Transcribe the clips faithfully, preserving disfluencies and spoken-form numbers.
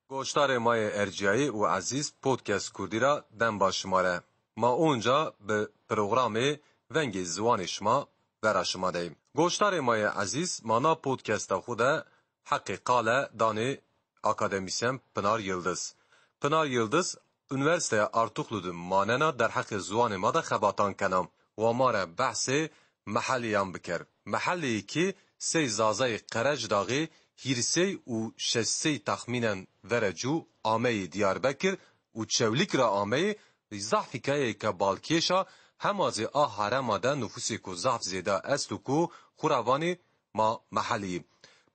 Goştarê ma yê ercîyayî û ezîz, Podcast Kurdî ra dem ba şima re. Ma onca bi programê Vengê Ziwanê şima vera şima de yê. Goştarê ma yê ezîz, ma na podcasta xwu de heqê qale danê akademîsyen Pinar Yildiz. Pinar Yildiz Unîversîteya Artuklu de manena derheqê ziwanê ma de xebatan kena. Wa ma re behsê Mehelîyan biker. Mehelîyê ki sey Zazayê Qerecdaxî hîrsey û şeşsey texmînen verê cû ameyî Diyarbekir û Çewlîg ra ameyî, zaf hîkayeyêka balkêş a, hema zî a herêma de nufusêko zaf zêde esto ku xwu ra vanê ma Mehelîyî.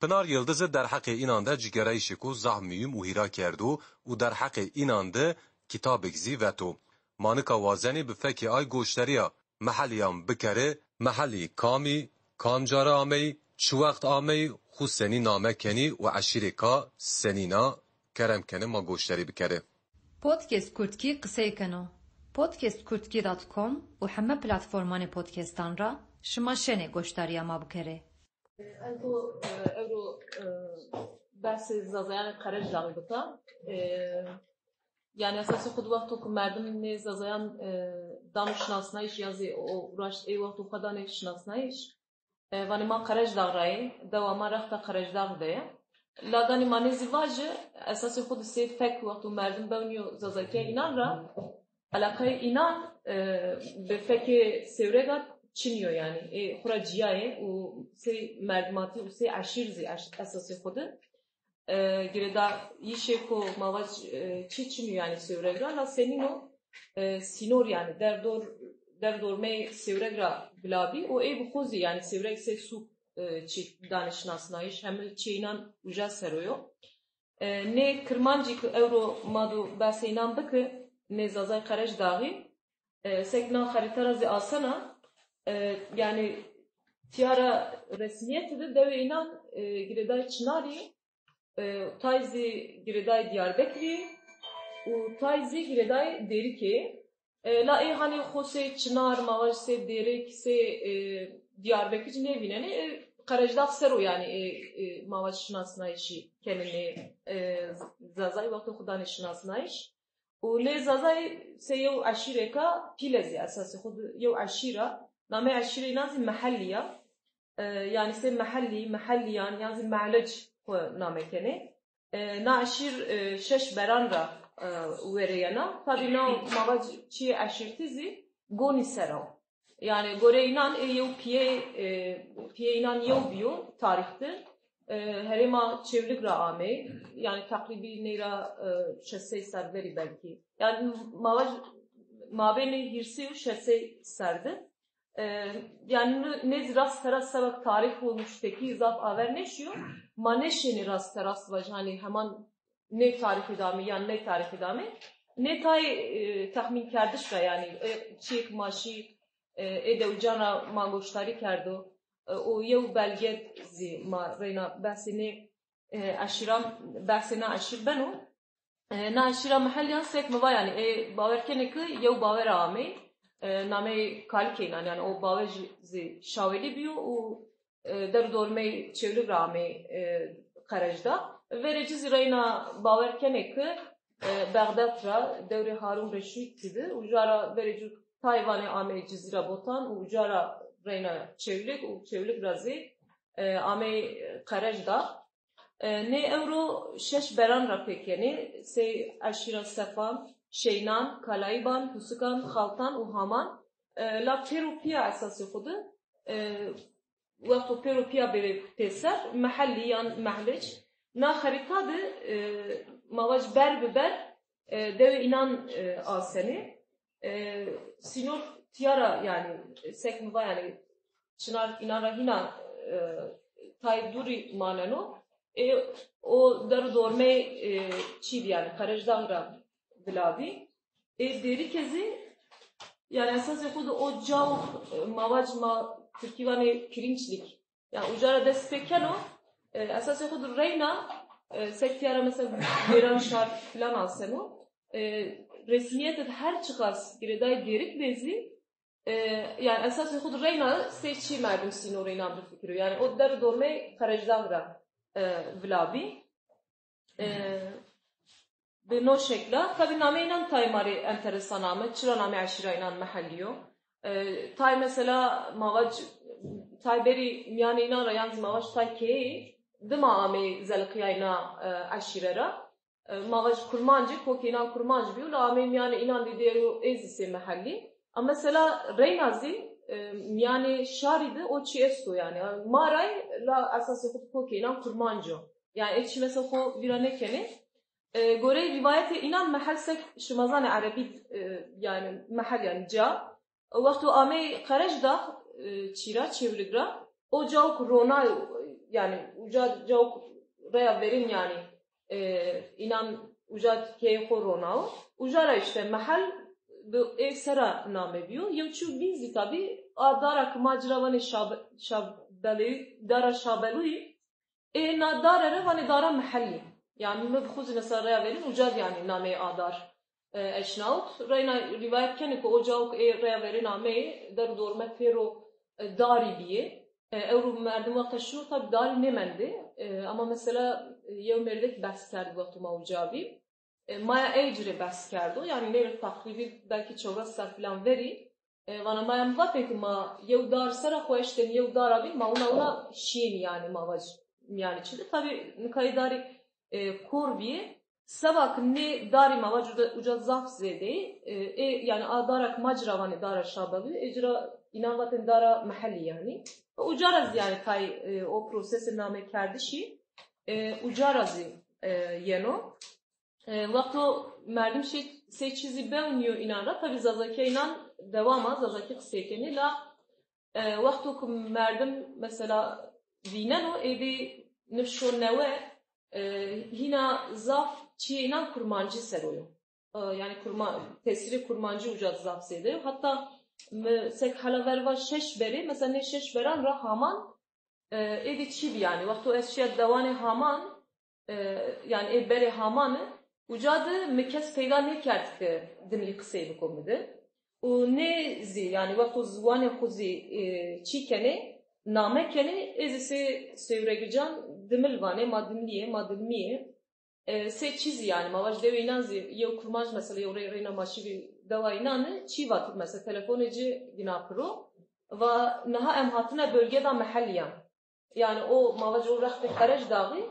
Pinar Yildizi derheqê înan de cîgerayîşêko zaf muhîm û hîra kerdo û derheqê înan de kitabêk zî veto. Ma nika wazenê bi fekê ay goştarîya Mehelîyan bikerê. Mehelî kam î, kamca ra ameyî, çi wext ameyî, xwu senî name kenî û eşîrêka senîn a? Kerem kenê ma goştarî bikerê. Podcast Kurdkî qisey keno. Podcast Kurdkî dot com û heme platformanê podcastan ra şima şenê goştarîya ma bikerê. Ez do, e, ewro, e, behsê Zazayanê Qerecdaxî bika. E, yanî esasê xwu de wexto ku merdim nê Zazayan, e, dano şinasnayîş ya zî o raşt ê wexto xwu danê şinasnayîş. E, vanê ma Qerecdax ra yê, dewa ma rexta Qerecdax de yê. La ganî ma nê zî vajî, esasê xwu de sey fek wexto merdim bewnîyo Zazakîya înan ra, eleqeyê înan, e, bi fekê Sêwrega çinî yo yanî. Ê xwu ra cîya yê û sey merdimatî û sey eşîr zî eş-, esasê xwu de, e, girêdayîşêko ma vaj, e, çî çinî yo yanî Sêwreg ra, la senîn o, e, sînor yanî derdor, derdormeyê Sêwreg ra vila bî û ê bi xwu zî yanî Sêwreg sey sûk, e, çî danê şinasnayîş, heme çîyê înan uca ser o yo. E, nê Kirmancî ki ewro ma do behsê înan biki, nê Zazay Qerecdaxî, e, sek na xerîta ra zî asena, e, yanî tîya ra resmîyetî de dewê înan, e, girêdayê Çinarî, e, tay zî girêdayê Diyarbekirî û tay zî girêdayê Dêrikê. E, la ê hanî xo sey Çinar, ma vaj sey Dêrik, sey, e, Diyarbekir nêvînenê, e, Qerecdax ser o yanî, e, e, ma vaj şinasnayîşî kenê nê, e, Zazayî wexto xwu danê şinasnayîş. Û nê Zazayî sey yew eşîrêka pîle zî esasê xwu de yew eşîr a. Nameyê eşîrê înan zî Mehelî ya. E, yanî sey Mehelî, Mehelîyan yan zî Mehlic xwu name kenê. E, na eşîr, e, şeş beran ra, e, werê yena. Tabî na ma vaj çîyê eşîrtî zî gonî ser o. Yanî goreyê înan ê yew pîyê, e, pîyê înan yew bîyo tarîx de. E, herêma Çewlîg ra ameyî. Yanî teqrîbî ney ra, e, şeş sey ser verî belkî. Yanî ma vaj mabênê hîrsey û şeş sey ser de. E, yanî nê, nê zî rast terast seba tarîx û nuştekî zaf aver nêşîyo. Ma nêşenî rast terast vajî hanî heman nê tarîxî de amê yan nê tarîxî de amê. Nê tayê, e, texmînkerdiş ra yanî, e, çîyêk ma şî, e, ê dewicîyan ra ma goştarî kerdo. E, o yew belge zî ma reyna behsê nê, e, eşîran, behsê na eşîr beno. E, na eşîra Mehelîyan sek mi va yanî, ê bawer kenê ki yew bawer ra ameyî, e, nameyê kalikê înan, yanî o bawer jî zî Şawelî bîyo û, e, der û dormeyê Çewlîg ra ameyî, e, Qerecdax. Verê ci zî reyna bawer kenê ki, e, Bexdad ra, dewrê Harûn Reşîdî de, uca ra verê ci tay vanê ameyî Cizîra Botan û uca ra reyna Çewlîg û Çewlîg ra zî, e, ameyî Qerecdax. E, nê ewro şeş beran ra pê kenê, sey eşîra Sefan, Şeynan, Kalayîban, Husikan, Xaltan û Haman. E, la pêro pîya esasê xwu de, e, wexto pêro pîya bêrê pêser, Mehelî yan Mehlic. Na xerîta de, e, ma vaj ber bi ber, e, dewê înan, e, asenê. E, sînor tîya ra yanî, sek mi va yanî, Çinar înan ra hîna, e, tayê dûrî maneno. E, o der û dormeyê, e, çî bî yanî, Qerecdax ra vila bî. E, Dêrike zî, yanî esasê xwu de o caw, e, ma vac ma tirkî vanê pirinçlik. Yanî uca ra dest pê keno, e, esasê xwu de reyna, e, sek tîya ra mesela Bêran Şar filan aseno. E, resmîyet de her çiqas girêdayê Dêrik bê zî, e, yanî esasê xwu de reyna sey çî merdim sînorê înan bifikiro. Yanî o der û dormeyê Qerecdax ra, e, vila bî. E, Bi no şekla, tabî nameyê înan tay ma rê enteresan ame. Çira namê eşîra înan Mehellî yo? E, tay mesela ma vac, tay berî mîyanê înan ra yan zî ma vac tay keyeyî, dima ameyî zeliqîyayîna, e, eşîre ra. E, ma vac kurmanc ê, kokê înan kurmanc bîyo, la ameyî mîyanê înan de dêyo ê zî sey Mehellî. A mesela reyna zî, e, mîyanê şarî de o çî esto yanî. Ma ray la esasê xo de kokê înan kurmanc o. Yanî ê çî mesela xo vîra nêkenê. E, goreyê rîwayetê înan Mehel sek şima zanê erebî, e, yanî Mehel yanî ca. Wexto ameyî Qerecdax, e, çî ra, Çewlig ra, o cawk ronayo, yanî uca cawk reya verên yanî, e, înan uca keyê xo ronawo. Uca ra îşte Mehel bi ê sera name bîyo. Yew çîyo bîn zî tabî a dara ke ma ci ra vanê Şabe-, Şabelûyî, dara Şabelûyî, ê na dare ra vanê dara Mehellî. Yanî mi bi xwu zî mesela reya verîn, uca de yanî nameyê a dar, e, eşnawit. Reyna rîwayet kenê ke o cawk ê reya verên ameyê, der û dorme pêro, e, darî bîyê. E, ewro merdim wexta şino tabî darî nêmendê. E, ama mesela, e, yew mêrdek behs kerd wexto ma uca bî. E, maya ey ci rê behs kerdo. Yanî nêvê teqrîbî belkî çewres serr filan verî. E, vana maya mi vatên ke ma yew dar sera xo eştên yew dara bîn, ma wina wina şîyên yanî ma vac mîyanê çî de. Tabî nika ê darî, e, kor bîyê. Seba ke nê darî ma vac uca, uca zaf zêde yê, e, ê, yanî a dara ke ma ci ra vanê dara Şabelûyî, ê ci ra înan vatên dara Mehellî yanî. Uca ra zî yanî tay, e, o prosesê namekerdişî, e, uca ra zî, e, yeno. E, wexto merdim şî sey çî zî bewnîyo înan ra, tabî zazakîya înan dewam a, zazakî qisey kenê la, e, wexto ke merdim mesela vîneno, êdî nifşo newe, e, hîna zaf çîyê înan kurmancî ser o yo. E, yanî kurma-, tesîrê kurmancî uca zaf zêde yo. Heta mi sek hela ver va şeş berê, mesela nê şeş beran ra Haman, e, êdî çî bî yanî. Wexto ez şîya dewanê Haman, e, yanî ê berê Hamani, uca de mi kes peyda nêkerd ke dimlî qisey biko mi de. Û nê zî yanî wexto ziwanê xwu zî, e, çî kenê, name kenê, ê zî sey Sêwregican Dimil vanê, ma dimlî yê, ma dimlî yê. E, sey çî zî yanî, ma vaj dewê înan zî yew kurmanc mesela yew rey reyna ma şîbî dewa înan, çî vatî mesela telefonê ci gina piro. Va niha em hatine bölgeda Mehellîyan. Yanî o ma vac o rextê Qerecdaxî,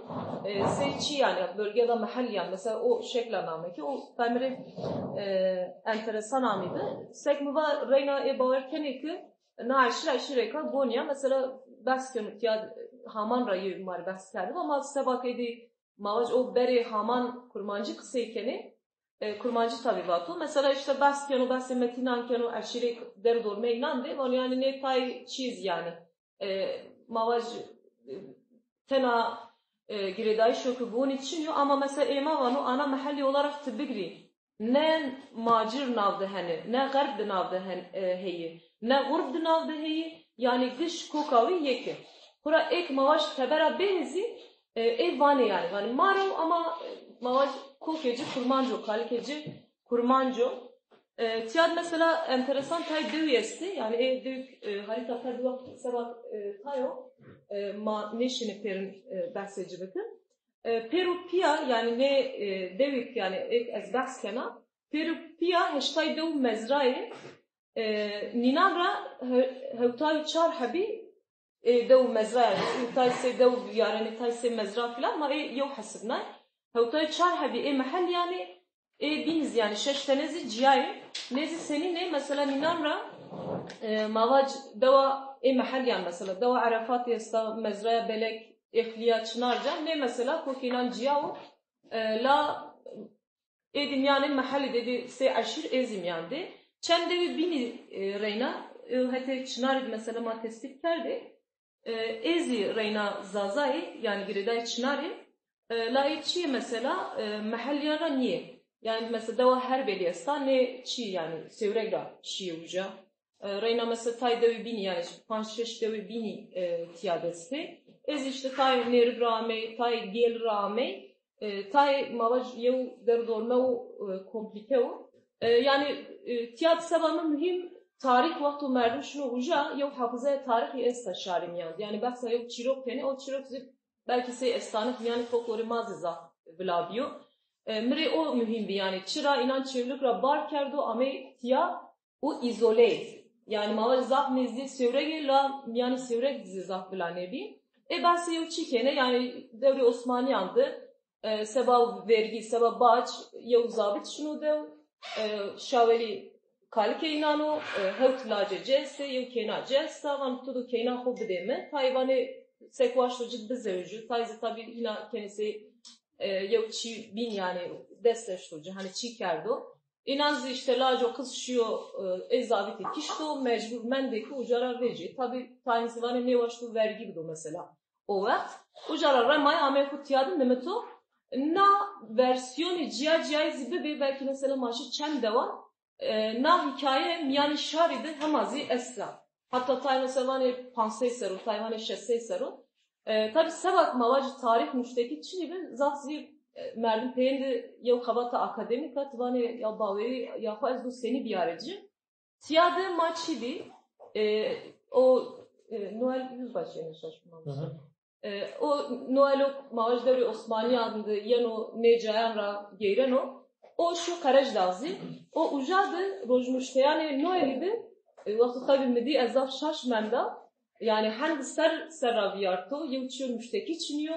e, sey çî yanî bölgeda Mehellîyan mesela o şekla name kî o tay mi rê, e, enteresan amîbi. Sek mi va reyna ê bawer kenê ki na eşîre eşîrêka Gonya mesela behs keno tiya Haman ra yew mar behs kerdibi ama seba ke êdî ma vac o berê Haman kurmancî qisey kenê, e, kurmancî tabî vato. Mesela îşte behs keno, behsê metînan keno, eşîrê der û dormeyê înan de, vano yanî nê tay çî zî yanî, e, ma vac, e, tena, e, girêdayîşo ke gonî çin yo, ama mesela ê ma vano ana Mehellî olarak ti bigirî, ne macir nav de henê, ne xerb de nav de hen-, e, heyî, ne xurb de nav de heyî, yanî giş koka wî yek ê. Xwura ê ke ma vaj tebera bênê zî, e, ê vanê yanî. Vanê ma rew ama, e, ma vaj kokê ci kurmanc o, kalikê ci kurmanc o. E, tiyad mesela enteresan tay dewî estê, yanî ê dewî, e, harîta perd wext seba, e, tay o, e, ma nêşinê pêrin, e, behsê ci bikin. E, pêro pîya, yanî nê, e, dewî ke, yanî ê ke ez behs kena, pêro pîya heştay dew mezra yê, e, nînan ra he-, hewtay û çar hebî, e, dew mezra, yanî tay sey dew vîyarênê, tay sey mezra filan, ma ê yew hesibnay. Hewtay û çar hebî ê Mehellîyan ê, ê bînî zî yanî şeş tene zî cîya yê. Nê zî senîn ê, mesela nînan ra, e, ma vac dewa ê Mehellîyan mesela, dewa Erefatî esta, mezraya Belek, Êxlîya Çinar ca, nê mesela kokê înan cîya wo, e, la êdî mîyanê Mehellî de êdî sey eşîr ê zî mîyan de. Çend dewî bînî, e, reyna, e, hetê Çinarî de mesela ma tespît kerdê. E, ê zî reyna Zazayî, yanî girêdayê Çinarî, e, la ê çîyê mesela, e, Mehellîyan ra nîyê. Yanî mesela dewa Herbêlî esta, nê çî yanî Sêwreg ra şîyê uca. E, reyna mesela tay dewî bînî, yanî panc şeş dewî bînî, e, tîya de estê. Ê zî îşte tay nêrib ra amey, tay gêl ra amey. E, tay ma vaj yew derdorme û, e, komplîke o. E, yanî, e, tîya de seba mi muhîm tarîx, wexto merdim şino uca, yew hafizaya tarîxî esta şarê mîyan de. Yanî behsa yew çîrok kenê, o çîrok zî belkî sey estanik mîyanê folklorê ma zî zaf vila bîyo. E, mi rê o muhîm bî, yanî çira înan Çewlîg ra bar kerdo, amey tîya û îzoleyê. Yanî ma vajî zaf nêzdîyê Sêwregê la mîyanê Sêwreg zî zaf bila nêbî. Ê behsê yew çî kenê, yanî dewrê Osmanîyan de e, seba vergî, seba bac, yew zabit şino dew, e, şawelî kalikê înan o, e, hewt lacê ci estê, yew kêna ci esta, van tu do kêna xo bidê mi. Tayê vanê sek waşto ci bizewijî, tayê zî tabî îna kenê sey, e, yew çî bîn, yanî dest eşto ci, hanî çî kerdo. Înan zî îşte lac û qiz şîyo, e, ê zabitî kişto, mecbur mendê ki uca ra vecî. Tabî tayên zî vanê nêwaşto vergî bido mesela. O wext uca ra remayê ameyê xo tîya de nimito. Na versiyonê cîya-cîyayî zî bibê, belkî mesela ma şî çend dewan, e, na hîkaye mîyanê şarî de hema zî esta. Heta tayê mesela vanê panc sey serr o, tayê vanê şeş sey serr o. E, tabî seba ke ma vajî tarîx nuştekî çinî bi, zaf zî, e, merdim peyên de yew xebata akademîk a, ti vanê ya bawerî ya xo ez do senî bîyarê ci. Tîya de ma çî dî? E, o, e, Noel Yüzbaşı yanlış şaşmam. E, o Noel o ma vajî dewrê Osmanîyan de yeno nê cayan ra geyreno. O şîyo Qerecdax zî. O uca de rojnuşteyanê Noelî de, e, wexto tabî mi dî ez zaf şaş menda. Yanî hendi ser ser ra vîyarto, yew çîyo nuştekî çinî yo.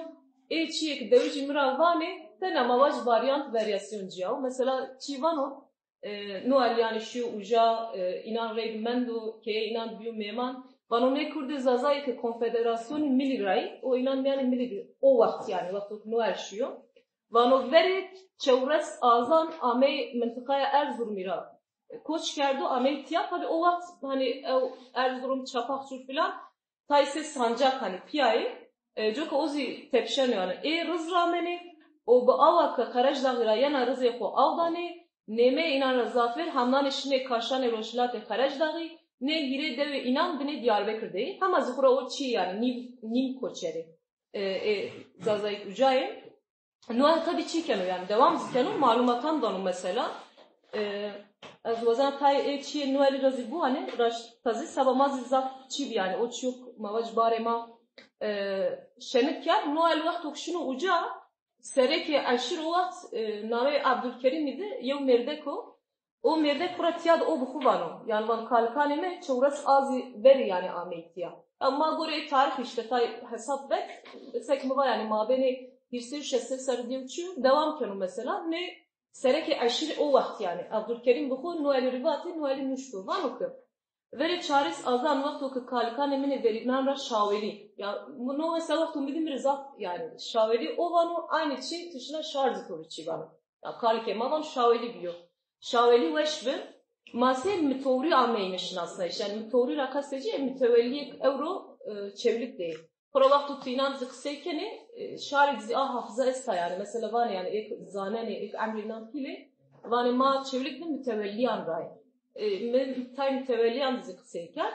Ê çîyê ke dewijî mi ra vanê, tena ma vajî varyant, varyasyon cîya o. Mesela çî vano, e, Noel yanî şîyo uca, e, înan reyde mendo, keye înan bîyo mêman. Vano nê kurdê zazayê ke Konfederasyonê Milî ra yî, o înan mîyanê milî de o wext yanî, wexto ke Noel şîyo. Vano verê çewres azan amey mintiqaya Erzurumî ra koç kerdo, amey tîya. Tabî o wext hanî ew Erzurum, Çapakçur filan, tayê sey sancak hanî pîya yê. E, coka o zî tepişeno yanî. Ê riz ramenê û bi awa ke Qerecdaxî ra yena rizê xo aw danê, nêmeyê înan ra zafêr hamnanê şinê kaşanê rojhilatê Qerecdaxî, nê hîrê dewê înan binê Diyarbekir de yê. Hema zî xo ra o çî yanî nîm, nîm koçerê. E, ê Zazayîk uca yê. Noel tabî çî keno, yanî dewam zî keno, malumatan dano mesela. E, ez wazena tayê ê çîyê Noelî ra zî biwanê, raşta zî seba ma zî zaf çî bî yanî, o çîyo ke ma vajî barê ma, e, şenik kerd. Noel wexto ke şino uca, serekê eşîr o wext, e, nameyê Abdulkerîmî de yew mêrdek o. O mêrdek xo ra tîya de o bi xo vano. Yanî vano kalikanê mi çewres a zî verî yanî ameyî tîya. Ya ma goreyê tarîx îşte tay hesab bek, sek mi va yanî mabênê hîrsey û şeş sey serrî de yew çîyo dewam keno mesela. Nê serekê eşîrî o wext yanî Abdulkerîm bi xo Noelî rî vatê, Noelî nuşto. Vano ke verê çarês azan wexto ke kalikanê min ê verînan ra şawelî. Ya no mesela wexto mi dî mi rê zaf yanî şawelî o vano, aynî çî tu şina şar zî to rê çî vano. Ya kalikê ma vano şawelî bîyo. Şawelî weş bi. Ma sey mitowrî ameyîme şinasnayîş. Yanî mitowrî ra qesê ci, e, mitewellîyêk ewro, e, Çewlîg de yê. Xora wexto tu înan zî qisey kenê, e, şarêk zî a hafiza esta yanî. Mesela vanê yanî êk zanenê, êk emrê înan pîl ê, vanê ma Çewlîg de mitewellîyan ra yê. E, mi tay mitewellîyan de zî qisey kerd.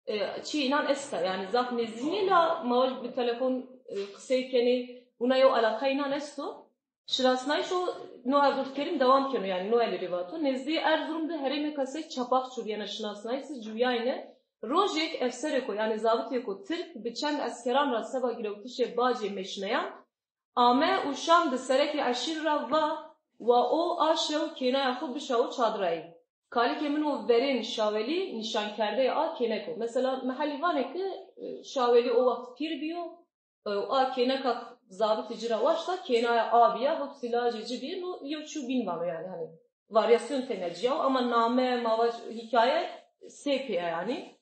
E, çîyê înan esta. Yanî zaf nêzdî nîyê la ma bi telefon, e, qisey kenê. Wina yew eleqeyê înan esto. Şinasnayîş o no Abdulkerîm dewam keno, yanî Noelî rê vato. Nêzdîyê Erzurum de herêmêka sey Çapakçur yena şinasnayîş zî ciwîyayne. Rojêk efserêko, yanî zabitêko tirk bi çend eskeran ra seba girewtişê bacê mêşneyan ame û şan de serekê eşîrî ra va, wa o a şew kênaya xo bişawo çadirayî. Kalikê min o verên şawelî nîşankerdeyê a kênek o. Mesela mi helî vanê ke, e, şawelî o wext pîr bîyo, e, a kêneka zabitî ci ra waşta, kênaya a bîya, hewt zî lacê ci bî, no yew çîyo bîn vano yanî, hanî varyasyon têne cîya wo, ama name, ma vaj hîkaye sey pê ya yanî.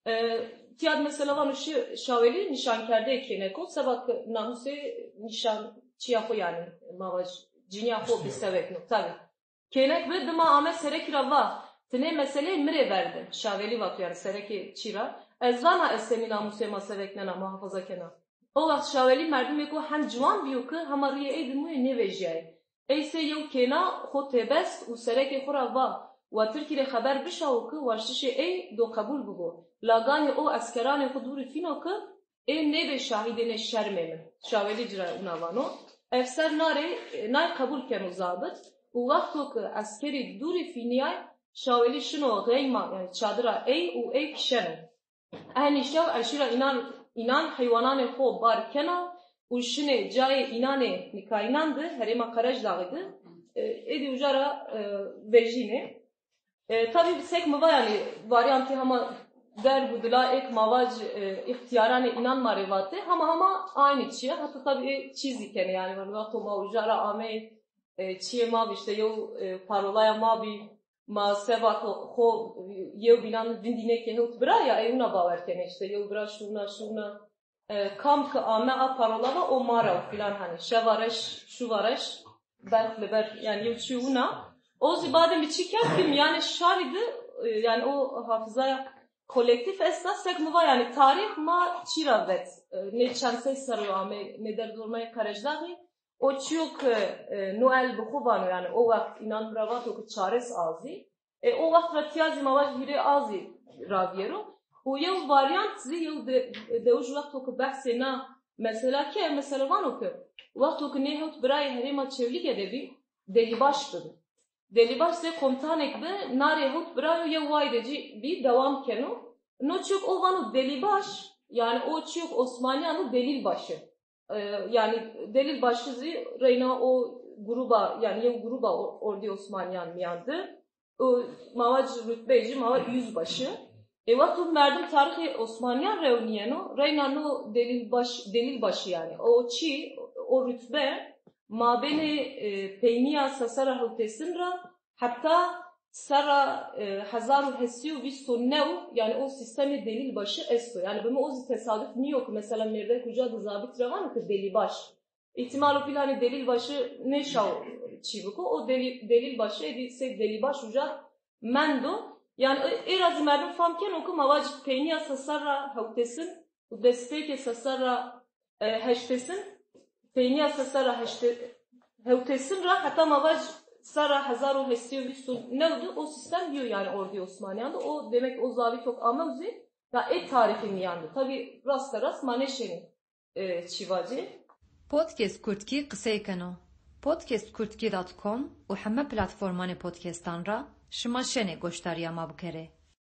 E, tîya de mesela vano şi-, şawelî nîşankerdeyê kênek o, seba ke namusê nîşan çîya xo yanî, ma vaj cinîya xo bisevekno, tabî. Kênek bi, dima ame serekî ra va, ti nê meseleyê mi rê ver de. Şawelî vato yanî serekê çî ra. Ez zana ez senî namusê ma seveknena, muhafaza kena. O wext şawelî merdimêko hem ciwan bîyo ke hema rîyê ey de mûyê nêvejîyayê. Ey sey yew kêna xo têbest û serekê xo ra va, wa tirkî rê xeber bişawo ke waştişê ey do qebul bibo. La ganî o eskeranê xo dûrî fîno ke ê nêbê şahîdê nê şermê mi. Şawelî ci ra wina vano. Efser na rê, nay qebul keno zabit û wexto ke eskerî dûrî fînîyay, şawelî şino xeyma, yanî çadira ey û ey kişeno. Eynî şew eşîra înan, înan heywananê xo bar kena, û şinê cayê înanê nîkayînan de, herêma Qerejdaxî de, e, êdî uca ra, e, vejînê. E, tabî sek mi va, yanî varyantê hema derg û dila ê ke ma vac, e, îxtîyaranê înan ma rê vatê, hema hema aynî çî ya. Heta tabî ê çî zî kenê, yanî wexto ma uca ra ameyê, e, çîyê ma bî, îşte yew, e, parolaya ma bî, ma seba xo, xo yew bînan vindî nêkê hewt bira ya, ê wina bawer kenê, îşte yew bira şûna, şûna. E, kam ke ame a parola va, o ma ra û filan, hanî şeva reş, şuva reş, berx li ber, yanî yew çî wina. O zî badê mi çî kerd ke mi, yanî şarî de, e, yanî o hafizaya kolektîf esta, sek mi va, yanî tarîx ma çî ra vet, e, nê çend sey serrî yo ame, nê derdormeyê Qerejdaxî, o çîyo ke, e, Noel bi xo vano, yanî o wext înan mi ra vato ke çares a zî, e, o wext ra tîya zî ma vaj hîrê a zî ravîyero. Û yew varyant zî, yew de, dewij wexto ke behsê na mesela ke, mesela vano ke wexto ke nê hewt birayê herêma Çewlîge de bî, Delîbaş bibi. Delîbaş zê komutanêk bi, na rê hewt bira yo yew way de cî bî dewam keno. No çîyo ke o vano Delîbaş, yanî o çîyo ke Osmanîyan de Delîlbaşî. E, yanî Delîlbaşî zî reyna o gruba, yanî yew gruba o-, ordî Osmanîyan mîyan de. O ma vac rutbeyê ci, ma vac yüzbaşı. E, wexto merdim tarîxê Osmanîyan rewnîyeno, reyna no Delîlbaş, Delîlbaşî yanî. O çî, o rutbe mabênê, e, peynîya seserra hewtêsin ra heta serra, e, hezar û hesî û vîst û new, yanî o sîstemê Delîlbaşî esto. Yanî bi mi o zî tesaduf nîyo ke mesela mêrdek uca de zabit ra vano ke Delîbaş. Îhtîmal o pîlanê Delîlbaşî nêşaw çî biko. O Delî-, Delîlbaşî êdî sey Delîbaş uca mendo. Yanî ê-, ê ra zî merdim fam keno ke ma vac peynîya seserra hewtêsin û destpêkê seserra, e, heştêsin, peynîya seserra heştê-, hewtêsin ra heta ma vac serra hezar û hesî û vîst û new de o sîstem bîyo, yanî ordî Osmanîyan de. O demek o zabîto ke amew zî ya ê tarîxî mîyan de. Tabî raste rast ma nêşênê, e, çî vacê. Podcast Kurdkî qisey keno. Podcast Kurdkî dot com û heme platformanê podcastan ra şima şenê goşdarîya ma bikerê.